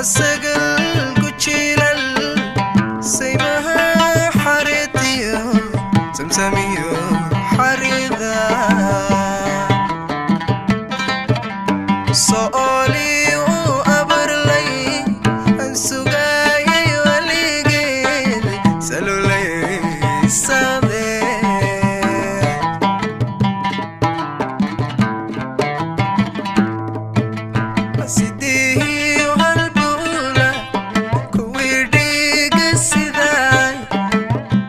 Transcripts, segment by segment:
Sagal ku jiilal saymaha xareediyo samsamiyo xarida sooli u abarlay aan sugaayay weligeed salulaysade. Sidii halbula kuwii dhiiga sidaay,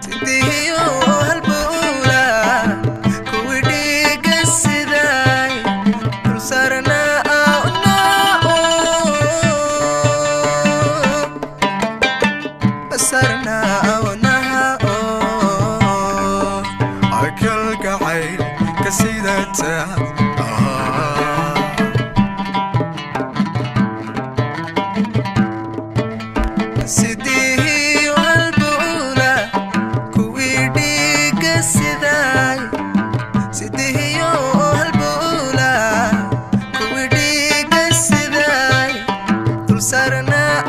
sidii halbula kuwii dhiiga sidaay dulsaarnaa sarnaa wanaha. Kalgacayl ka sidata. Sidii halbula kuwii dhiiga sidaay, sidii halbula kuwii dhiiga sidaay dulsaarnaa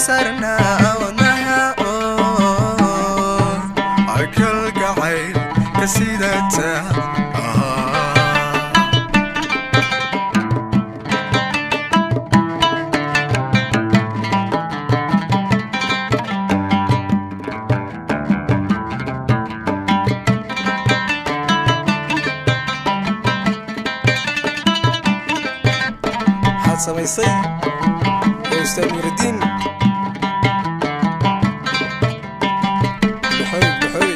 sarnaa wanaha. Kalgacayl ka sidata. Waxaad samaysay ee Ustaad Nuuridiin Luxoy Luxoy.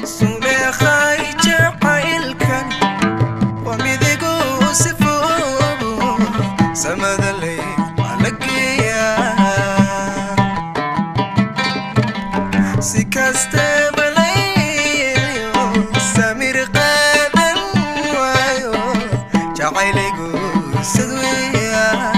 Suleekhay jacaylkan waa midigu sifoobo samadaley waa la geeyaa si kastaba layliyo samir qaadan waayo jacayligu sad weeyaa.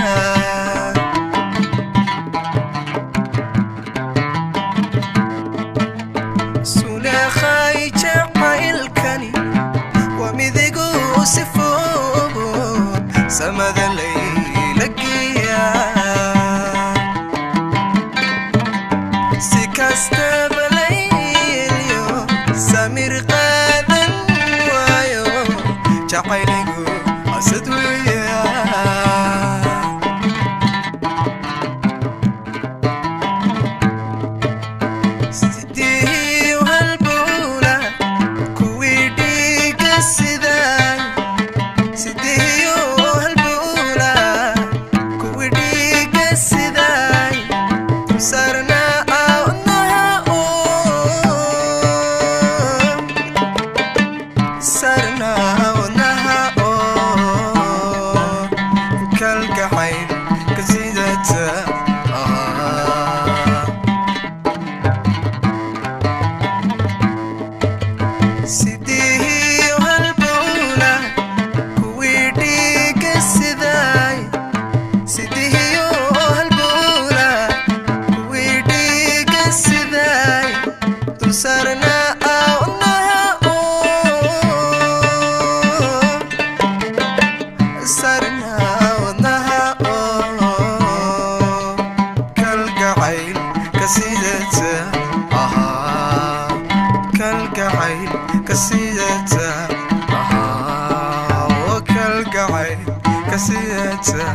Suleekhay jacaylkani waa midigu sifoobo samada layla geeyaa si kastaba layliyo samir qaadan waayo jacayligu asad weeyaa. Sidii halbula kuwii dhiiga sidaay, sidii halbula kuwii dhiiga sidaay dulsaarnaa sarnaa wadnaha oo Kalgacayl ka sidata. Sidii halbula kuwii dhiiga sidaay, sidii halbula kuwii dhiiga sidaay dulsaarnaa wadnaha sarnaa wadnaha. Kalgacayl ka sidata, kalgacayl ka sidata, kalgacayl ka sidata.